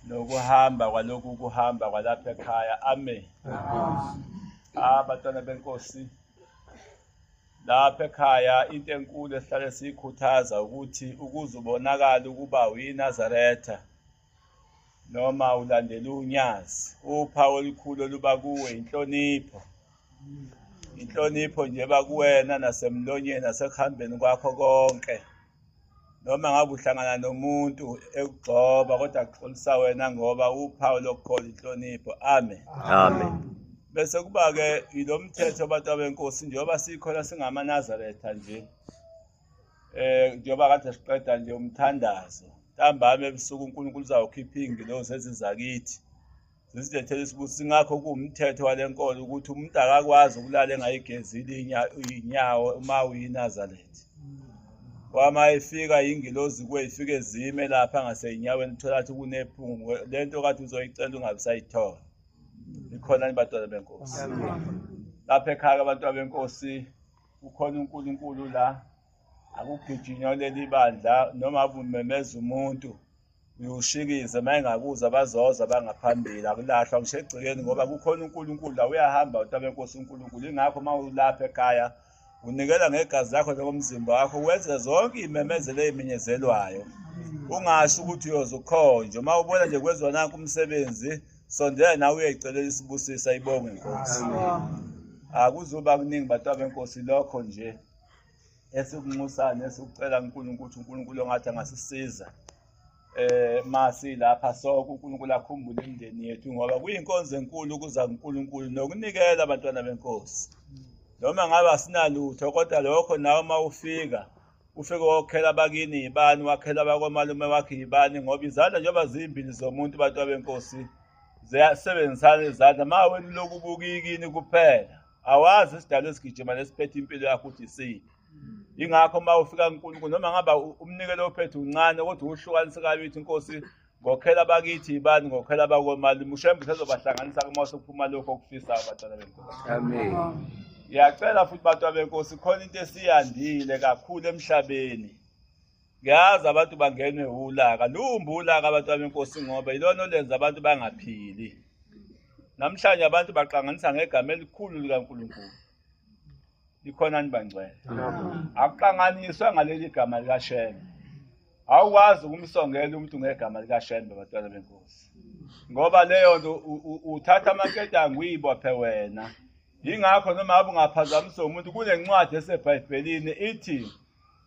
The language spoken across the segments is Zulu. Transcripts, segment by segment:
Nokuhamba kwalokhu kuhamba kwalapha ekhaya. Amen. Abantwana benkosi, lapha ekhaya into enkulu esihlale siyikhuthaza ukuthi ukuze ubonakale ukuba uyiNazaretha noma ulandela unyazi, uphawu olukhulu oluba kuwe inhlonipho. Inhlonipho nje bakuwena nasemlonyeni nasekuhambeni kwakho konke. Noma ngabe uhlangana nomuntu ekugxoba kodwa kuxolisa wena ngoba uphawu lokukholwa inhlonipho. Amen. Amen. Bese kuba ke yilomthetho abantu abenkosi njengoba sikhona singamaNazaretha nje. Njengoba kade siqeda nje umthandazo. Ntambama ebusuku uNkulunkulu uzawukhipha ingilozi ezizakithi. Zizilethele isibusiso. Ingakho kuwumthetho walenkolo ukuthi umuntu akakwazi ukulala engayigezile inyawo uma uyiNazaretha. Kwama ifika ingilozi kuwe ifike zime lapha ngaseyinyaweni uthola ukuthi kunephungu lento kade uzoyicela ungabe usayithola. Ikhona bantwana benkosi. Lapha ekhaya abantwana benkosi kukhona uNkulunkulu la, akugijinywa leli bandla noma ubumemeza umuntu uyoshikiza mayingakuza bazoza bangaphambili, akulahlwa ngisho egcekeni ngoba kukhona uNkulunkulu la, uyahamba bantwana benkosi uNkulunkulu. Ingakho uma ulapha ekhaya unikela ngegazi lakho nangomzimba wakho, wenze zonke iy'memezelo ey'menyezelwayo, ungasho ukuthi uyozukhonjwa. Uma ubona nje kwenziwa nanku umsebenzi, sondela nawe uyoyicelela isibusiso, ayibonge inkosi. Akuzuba kuningi bantwana benkosi, lokho nje esikunxusana esikucela kuNkulunkulu ukuthi uNkulunkulu ongathi angasisiza masi lapha sonke, uNkulunkulu akhumbule imindeni yethu ngoba kuyinkonzo enkulu ukuza kuNkulunkulu nokunikela abantwana benkosi. Noma ngabe asinalutho kodwa lokho nawe uma ufika ufike wokhela abakini yibani, wakhela abakomalume wakhe yibani, ngoba izandla njengoba zimbili zomuntu bantwana benkosi ziyasebenzisana izandla. Ma wena ulokhu ubuka ikini kuphela, awazi isidalo esigijima nesiphethe impilo yakho ukuthi isiphi. Ingakho uma ufika kuNkulunkulu noma ngaba umnikelo ophethe uncane kodwa uhlukanise kabili, inkosi ngokhela abakithi yibani, ngokhela abakomalume, ushembe usezobahlanganisa kuma sekuphuma lokho okufisayo bantwana benkosi. Amen. Ngiyacela futhi bantwana benkosi, khona into esiyandile kakhulu emhlabeni. Ngiyazi abantu bangenwe ulaka, lumbi ulaka abantwana benkosi ngoba yilona olenza abantu bangaphili. Namhlanje abantu baqanganisa ngegama elikhulu likaNkulunkulu. Ikhona nibangcwele. Akuqanganiswa ngaleli gama likaShembe. Awukwazi ukumsongela umuntu ngegama likaShembe bantwana benkosi. Ngoba leyo nto uthatha amaketango uyibophe wena. Ingakho noma ngabe ungaphazamisa umuntu, kunencwadi eseBhayibhelini ithi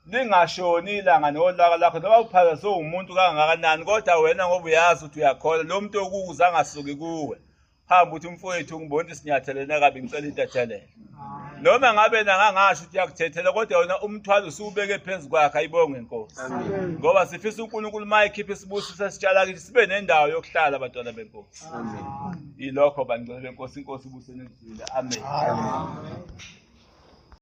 lingashoni ilanga nolaka lakho, noma uphazanyiswe umuntu kangakanani, kodwa wena ngoba uyazi ukuthi uyakholwa, lo muntu okuza angasuki kuwe. Hamba uthi umfowethu ngibona ukuthi sinyathelene kabi, ngicela intethelelo. Noma ngabe nangangasho ukuthi uyakuthethela, kodwa wena umthwalo usuwubeke phezu kwakhe, ayibonge inkosi. Ngoba sifisa uNkulunkulu uma ekhipha isibusiso esitshala kithi sibe nendawo yokuhlala abantwana benkosi. Amen. Yilokho bangcwele benkosi, inkosi ibusene kuzwile. Amen. Amen.